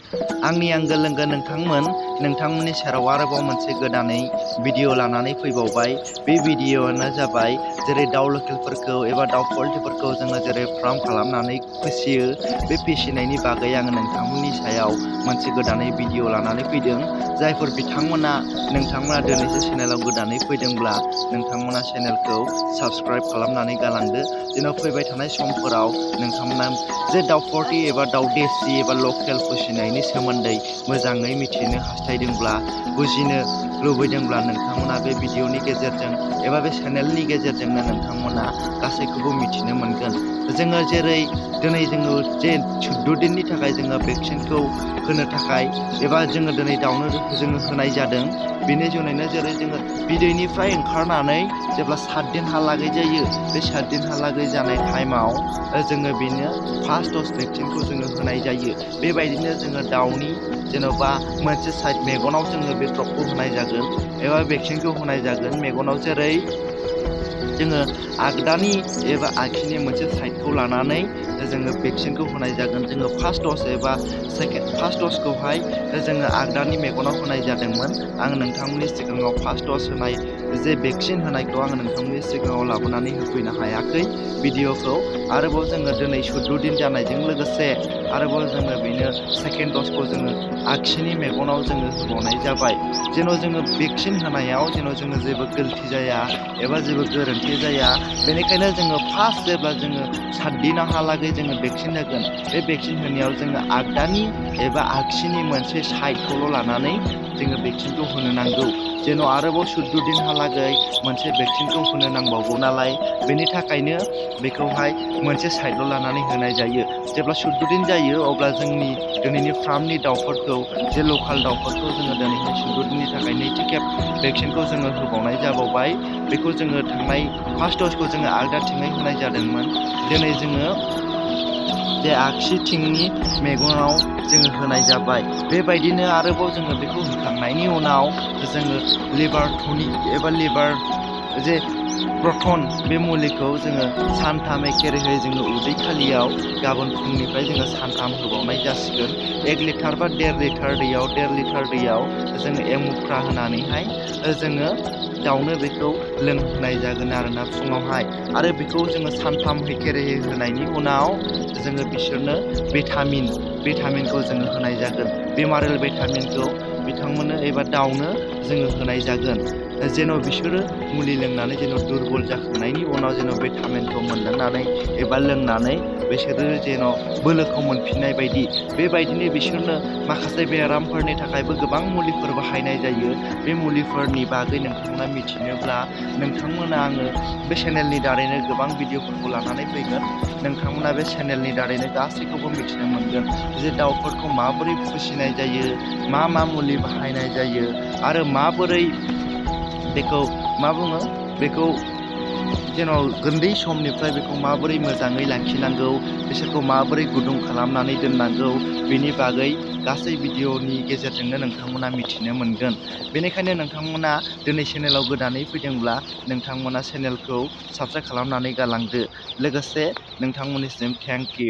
आंनि आंगो लोगो नोंथांमोननि सेराव आरोबाव मोनसे गोदानै भिडिअ लानानै फैबावबाय। बे भिडिअआनो जाबाय जेरै दाउ लकेलफोरखौ एबा दाउ पलट्रिफोरखौ जोङो जेरै फार्म खालामनानै फिसियो, बे फिसिनायनि बागै आङो नोंथांमोननि सायाव मोनसे गोदानै भिडिअ लानानै फैदों। जायफोर नोंथांमोना दिनैसो चेनेलाव गोदानै फैदोंब्ला नोंथांमोना चेनेलखौ साबस्क्राइब खालामनानै गालांदो। जेन' फैबाय थानाय समफोराव नोंथांमोना जे दाउ पलट्रि एबा दाउ देसि एबा लकेल फिसिनायनि सोमोन्दै मोजाङै मिथिनो हास्थायदोंब्ला, बुजिनो लुबैदोंब्ला नोंथांमोना बे भिडिअनि गेजेरजों एबा बे चेनेलनि गेजेरजोंनो नोंथांमोना गासैखौबो मिथिनो मोनगोन। जोङो जेरै दिनै जोङो जे 14 दिननि थाखाय जोङो भेक्सिनखौ होनो थाखाय एबा जोङो दिनै दाउनो जोङो होनाय जादों। बेनि जुनैनो जेरै जोङो बिदैनिफ्राय ओंखारनानै जेब्ला 7 दिनहालागै जायो, बे 7 दिनहालागै जानाय टाइमाव जोङो बेनो फार्स्ट द'ज भेक्सिनखौ जोङो होनाय जायो। बेबायदिनो जोङो दाउनि जेन'बा मोनसे साइड मेगनाव जोङो बे ड्रपखौ होनाय जागोन एबा भेक्सिनखौ होनाय जागोन। मेगनाव जेरै जोङो आगदानि एबा आगसिनि मोनसे साइडखौ लानानै जोङो भेक्सिनखौ होनाय जागोन। जोङो फार्स्ट द'ज एबा फार्स्ट द'जखौहाय जोङो आगदानि मेगनाव होनाय जादोंमोन। आं नोंथांमोननि सिगाङाव फार्स्ट द'ज होनाय जे भेक्सिन होनायखौ आं नोंथांमोननि सिगाङाव लाबोनानै होफैनो हायाखै भिडिअखौ। आरोबाव जोङो दिनै 14 दिन जानायजों लोगोसे आरोबाव जोङो बेनो सेकेन्ड द'जखौ जोङो आगसिनि मेगनाव जोङो होबावनाय जाबाय। जेन' जोङो भेक्सिन होनायाव जेन' जोङो जेबो गोरोन्थि जाया एबा जेबो गोरोन्थि जाया। बेनिखायनो जोङो फार्स्ट जेब्ला जोङो 7 दिनहालागै जोङो भेक्सिन होगोन, बे भेक्सिन होनायाव जोङो आगदानि एबा आगसिनि मोनसे साइडखौल' लानानै जोङो भेक्सिनखौ होनो नांगौ। जेन' आरोबाव 14 दिनहालागै मोनसे भेक्सिनखौ होनो नांबावगौ नालाय, बेनि थाखायनो बेखौहाय मोनसे साइडल' लानानै होनाय जायो। जेब्ला 14 दिन जायो अब्ला जोंनि दिनैनि फार्मनि दाउफोरखौ जे लकेल दाउफोरखौ जोङो दिनैहाय 14 दिननि थाखाय नैथि खेब भेक्सिनखौ जोङो होबावनाय जाबावबाय। बेखौ जोङो थांनाय फार्स्ट द'जखौ जोङो आगदाथिङै होनाय जादोंमोन। दिनै जोङो जे आगसिथिंनि मेगनाव जोङो होनाय जाबाय। बेबायदिनो आरोबाव जोङो बेखौ होखांनायनि उनाव जोङो लिभार टनिक एबा लिभार जे प्रटन बे मुलिखौ जोङो सानथाम एखेरेहै जोङो उदै खालियाव गाबोन फुंनिफ्राय जोङो सानथाम होबावनाय जासिगोन। 1 लिटार बा 1.5 लिटार दैयाव जोङो एमुफ्रा होनानैहाय जोङो दाउनो बेखौ लोंहोनाय जागोन आरोना फुङावहाय। आरो बेखौ जोङो सानथाम एखेरेहै होनायनि उनाव जोङो बिसोरनो भिटामिनखौ जोङो होनाय जागोन। बेमारेल भिटामिनखौ बिथांमोननो एबा दाउनो जोङो होनाय जागोन। जेन' बिसोरो मुलि लोंनानै जेन' दुरबल जाखांनायनि उनाव जेन' भिटामिनखौ मोनलोंनानै एबा लोंनानै बिसोरो जेन' बोलोखौ मोनफिननाय बायदि। बेबायदिनो बिसोरनो माखासे बेरामफोरनि थाखायबो गोबां मुलिफोर बाहायनाय जायो। बे मुलिफोरनि बागै नोंथांमोना मिथिनोब्ला नोंथांमोना आङो बे चेनेलनि दारैनो गोबां भिडिअफोरखौ लानानै फैगोन। नोंथांमोना बे चेनेलनि दारैनो गासैखौबो मिथिनो मोनगोन जे दाउफोरखौ माबोरै फिसिनाय जायो, मा मुलि बाहायनाय जायो, आरो माबोरै बेखौ जेन' उन्दै समनिफ्राय बेखौ माबोरै मोजाङै लाखिनांगौ, बिसोरखौ माबोरै गुदुं खालामनानै दोननांगौ, बेनि बागै गासै भिडिअनि गेजेरजोंनो नोंथांमोना मिथिनो मोनगोन। बेनिखायनो नोंथांमोना दिनै चेनेलाव गोदानै फैदोंब्ला नोंथांमोना चेनेलखौ साबस्क्राइब खालामनानै गालांदो। लोगोसे नोंथांमोननिसिम थेंक इउ।